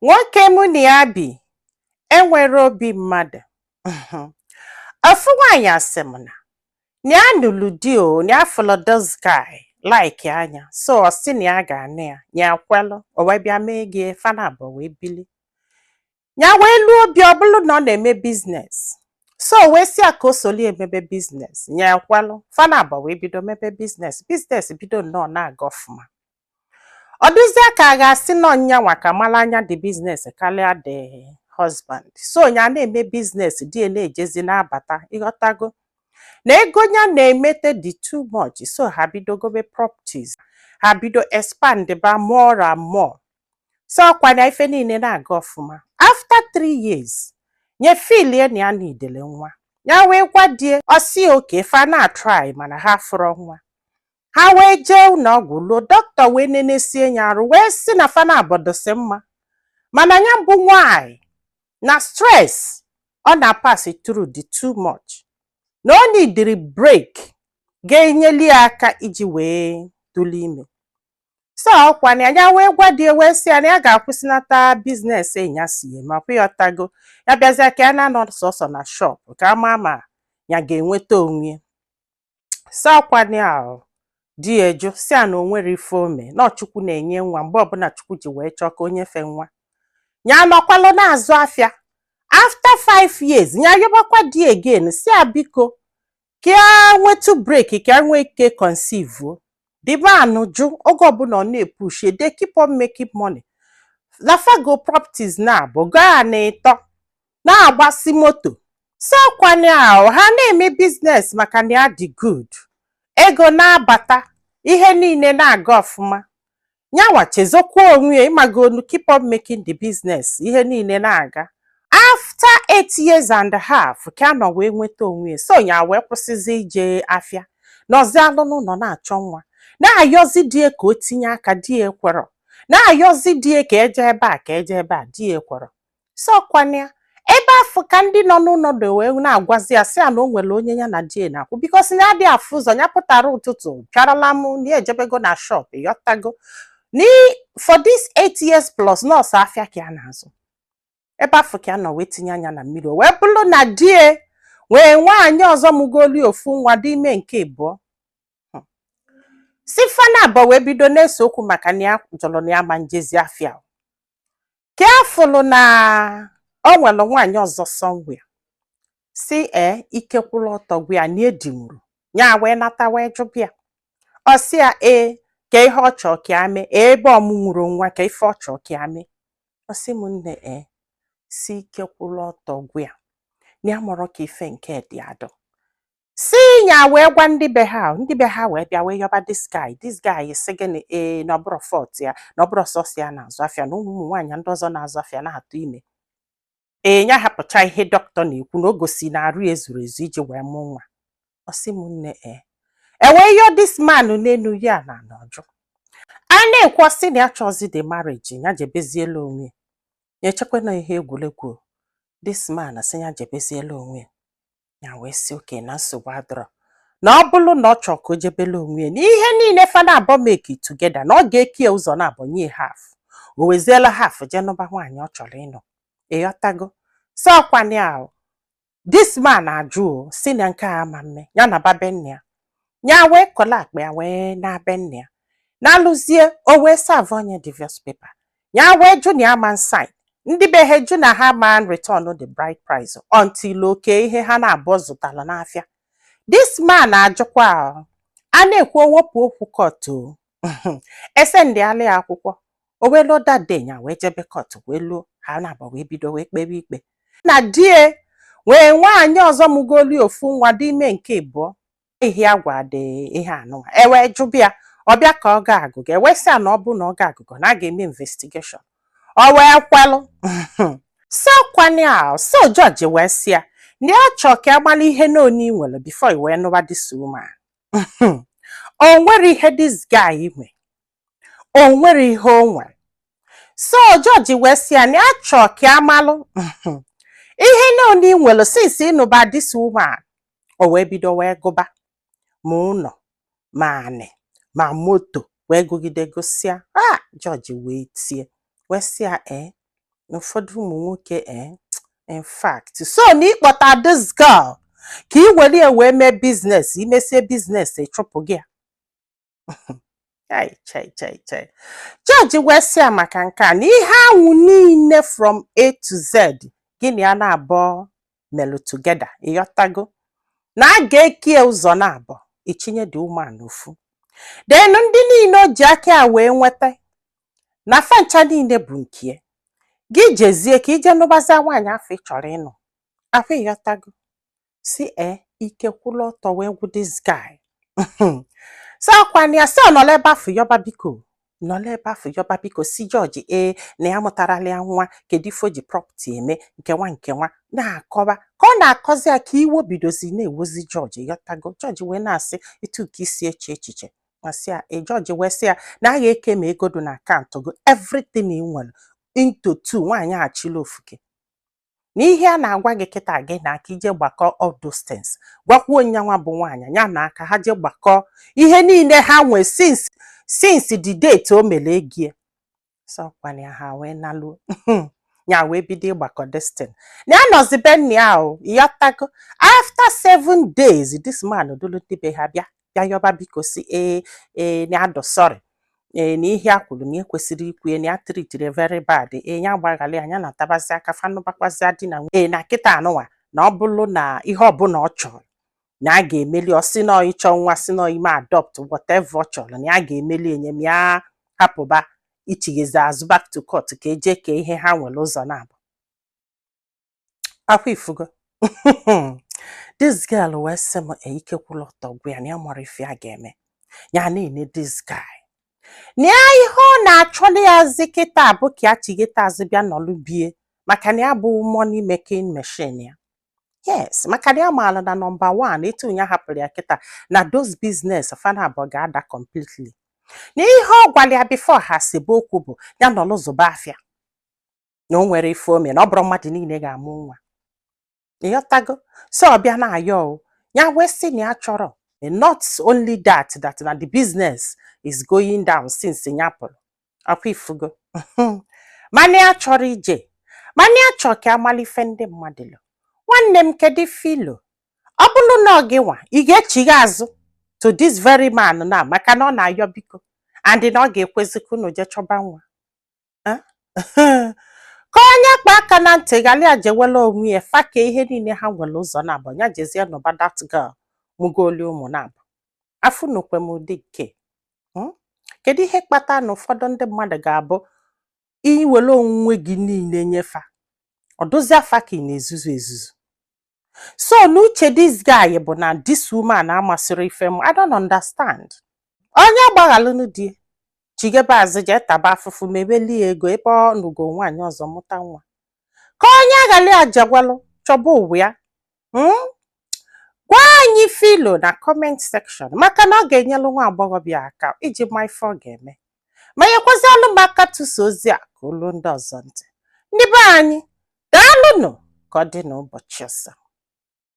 Nwoke mụ na ya bi enwero obi mmadụ. Ofu nwaanyị asị m na na ya nụlụ di o, na ya fụlụ this guy like anya, so ọ sị na ya ga-anụ ya, ya kwelụ. O wee bịa mee gị fana abụọ wee bili. Ya wee lụọ obi, ọ bụrụ na ọ na-eme business, so o wee sị ya ka o soli emebe business. Ya ekwelụ. Fana abụọ wee bido mebe business. Business bido nnọọ na-aga ọfụma. Ọ dịzịa ka a ga-asị nọ nyanwa ka mara anya the business karịa the husband. So ya na-eme business, di ya na-ejezi na-abata, ịghọtago na ego ya na-emete dị too much. So ha bido gobe properties, ha bido expand ba more and more. So ọkwa na ife niile na-aga ọfụma. After 3 years, nye filie na ya nidele nwa. Ya wee gwa die, ọ sị okay. Fa na try, mana ha fụrọ nwa. Ha wee jee ụlọ ọgwụ luo, dọkịta wee nenesie ya arụ, wee sị na fa na abọdosi mma, mana ya bụ nwanyị na stress ọ na-pass through dị too much, na ọ nidiri break ga-enyeli ya aka iji wee tụlụ ime. So ọkwa na ya wee gwa di ya, wee sị ya na ya ga-akwụsịnata business ya si eme ọkwa ịghọtago. Ya bịazịa ka ya na-anọ sọsọ na shop ka ama ma ya ga-enweta onwe. So ọkwa na ya di ya eju, si ya na o nwere ife ome, na Chukwu na-enye nwa mgbe ọbụla Chukwu ji wee chọọ ka o nyefe nwa. Ya nọkwalụ na-azụ afịa. After 5 years, ya yọbakwa di again, si ya biko ka ya nwetu break ka ya nwee ike conceive. The man jụ. Oge ọbụla ọ na-epush, they keep on making money na fago properties na abụ gaa na ịtọ na-agbasi moto. So ọkwana ahụ ha na-eme business maka na ya dị good, ego na-abata, ihe niile na-aga ọfụma. Nyanwa chezokwa onwe ya, ịmagonu, keep on making the business, ihe niile na-aga. After 8 years and a half ka a nọ wee nweta onwe ya. So ya wee kwụsịzi ije afịa, nọzi alụ n'ụlọ na-achọ nwa, na-ayọzi di ya ka o tinye aka. Di ya ekwerọ. Na-ayọzi di ya ka eje ebe a, ka eje ebe a, di ya ekwerọ. So kwana ebe afọ ka ndị nọ n'ụlọ dị wee na-agwazi ya, sị ya na o nwere onye ya na di ya na-akwụ, because na ya adịghị afụ ụzọ. Ya pụtara ụtụtụ pịarala m na ya ejebego na shop, yọtago ni. For this 8 years plus, nọọsụ afịa ka ya na-azụ. Ebe afọ ka ya nọ wee tinye anya na mmiri, o wee bụrụ na die nwee nwaanyị ọzọ mụgoli ofu nwa, dị ime nke ịbụọ. Si fana abụọ wee bido na-ese okwu maka na ya jụrụ na ya ma njezi afịa ka ya fụlụ na o nwere nwaanyị ọzọ somewhere. Si ee, ike kwụrụ ọtọ gwa ya na edinwuru ya. Wee nata wee jụbịa. Ọ sị ya ee, ka ihe ọ chọọ ka ya mee ebe ọmụ nwụrụ nwa, ka ife ọ chọọ ka ya mee. Ọ sị m nne, ee, si ike kwụrụ ọtọ gwa ya na ya mụrụ ka ife nke dị adọ. Si nya wee gwa ndị be ha, ndị be ha wee bịa wee yọba this guy. This guy sị gịnị? Ee, na ọ bụrụ fault ya, na ọ bụrụ sọsọ ya na-azụ afịa, na ụmụ nwaanyị ndị ọzọ na-azụ afịa na-atụ ime. Ee, ya hapụcha ihe dọkịta na-ekwu na o gosi na arụ ya ezuru ezu iji wee mụ nwa. Ọ sị m nne, ee, e wee yọọ this man n'elu ya na n'ọjụ a na-ekwu, ọsị na ya chọzi the marriage, ya jebeziela onwe ya. Echekwa na ihe egwuregwu. This man sị ya jebeziela onwe ya. Ya wee sị okay, na nsogbu adọrọ, na ọ bụrụ na ọ chọọ ka o jebela onwe ya, na ihe niile fana abụọ make together, na ọ ga-eke ụzọ na abụọ, nye half, o weziela half jee nụba nwaanyị ọ chọrọ ịnụ, ịghọtago. So ọkwana ya, this man ajụ o, si na nke a ama mme ya na ba be nne ya. Ya wee kọla akpa ya wee na be nne ya na-alụzie. O wee serve onye divorce paper. Ya wee jụ na ya ma sign. Ndị be ha jụ na ha ma return the bride price until oke ihe ha na-abụọ zụtara n'afịa. This man ajụkwa. A na-ekwu, owepụ okwu court o, esendịala ya akwụkwọ. O wee lụọ that day, ya wee jebe court, wee lụọ, ha na-abụ wee bido wee kpebe ikpe na die wee nwaanyị ọzọ mụgoli ofu nwa, dị ime nke ịbụọ. Ihe agwa dị ihe anụnwa, e wee jụbịa, ọ bịa ka ọ gaa agụgụ, e wee sị ya na ọ bụ na ọ ga agụgụ na a ga-eme investigation. Ọ wee kwelụ. So kwani a, so jọji wee sị ya na ya chọọ ka amala ihe n'oni nwere before i wee nụwa this woman. O nwere ihe this guy nwe, o nwere ihe o nwere. So jọji wee sị ya na ya chọọ ka amalụ ihe n'oni nwere since ịnụba this woman. O wee bido wee gụba ma ụlọ ma anị ma moto, wee gụgide gụsịa. A jọji wee tie, wee sị ya ee. Na ụfọdụ ụmụ nwoke, in fact, so na ịkpọta this girl ka ị were ya wee mee business, imesie business, ịchụpụ gị ya. Chai, chai, chai, chai. Judge wee sị ya maka nke a na ihe anwụ niile from A to Z gịnị ya na-abụọ melụ together, ịghọtago, na a ga-ekie ụzọ na-abụ, itinye the woman ofu. Then ndị niile o ji aka ya wee nweta na fancha niile bụ nke gị. Jezie ka ije nụbazia nwaanyị afọ ị chọrọ ịnụ afọ, ịghọtago. Si e ike kwụlụ ọtọ wee gwụ this guy. So akwana ya sị ọ nọrọ ebe afọ yọba biko, nọrọ ebe afọ yọba biko, si judge ee na ya mụtarala ya nwa, kedu ife o ji property eme nke nwa nke nwa na-akọba ka ọ na-akọzi ya ka iwe bidozi na-ewozi judge, ịghọtago. Judge wee na-asị etu ka isi eche echiche masị ya e. Judge wee sị ya na a ga-eke ma ego dị na account gị, everything ị nwere, into two. Nwaanyị achịla ofuke na ihe a na-agwa gị kịta gị na aka ije gbakọ all those things, gwakwuo nyanwa bụ nwaanyị ya na aka ha je gbakọ ihe niile ha nwe since the date o mere egie. So kwana ya ha wee naluo ya wee bido ịgbakọ this thing na ya nọzi be nna ya o, ịghọtago. After 7 days, this man dulu ndị be ha bịa bịa yọba biko, si ee ee na adọ sorry, ee na ihe a kwuru na ekwesịrị ikwu na ya treatiri very bad, ee ya gbaghalị anya na tabazi aka fanụbakwazịa di na nwunye, ee na kịta anụnwa na ọ bụrụ na ihe ọbụla ọ chọrọ na a ga-emeli. Ọ sị nọ ịchọ nwa, sị nọ ime adopt, whatever ọ chọrọ na ya ga-emeli enye m ya, hapụba ichighezi azụ back to court ka eje kee ihe ha nwere ụzọ na-abụ akwa ifugo. This girl wee sị m e ike kwụrụ ọtọ gwa ya na ya mara ife ya ga-eme. Ya na-ene this guy na ya ihe ọ na-achọli yazi kịta bụ ka ya chigheta azụ bịa nọlụ bie, maka na ya bụ money making machine ya. Yes, maka na ya maara na number one, etu ya hapụrụ ya kịta na those business fana abụọ ga-ada completely. Na ihe ọ gwara ya before ha sebe okwu bụ ya nọlụ zụba afịa, na o nwere ife ome na ọ bụrụ mmadụ niile ga-amụ nwa, ịghọtago. So ọ bịa na-ayọ o, ya wee sị na ya chọrọ. Not only that, that na the business is going down since ya pụrụ akwa ifugo, mana ya chọrọ ije, mana ya chọrọ ka amala ife ndị mmadụ lụ. Nwanne m, kedu filo ọ bụrụ na ọ gị nwa ị ga-echigha azụ to this very man na maka na ọ na-ayọ biko and na ọ ga-ekwezi ka unu jee chọba nwa? Eh? Ka onye kpa aka na ntị ghara ya jewela onwe ya fake ihe niile ha nwere ụzọ na-abụ, ya jezie nụba that girl mụgoli ụmụ na-abụ afụ nukwe m ụdị nke. Kedu ihe kpata na ụfọdụ ndị mmadụ ga-abụ iwere onwe gị niile nyefa ọ dozie afa ka ị na-ezuzu ezuzu? So n'uche this guy bụ na this woman amasịrị ife m. I don't understand. Onye gbaghalụnụ di chigebe azụ jee taba afụfụ mebelie ego ebe ọ nụgo nwaanyị ọzọ mụta nwa, ka onye aghali ajagwalụ chọba ụwa ya. Gwa anyị filo na comment section, maka na ọ ga-enyelu nwa agbọghọbịa aka iji ma ife ọ ga-eme, ma nyekwazialụ m aka tụsa ozi a ka olu ndị ọzọ ntị. Ndị be anyị, daalụnụ. Ka ọ dị n'ụbọchị ọzọ.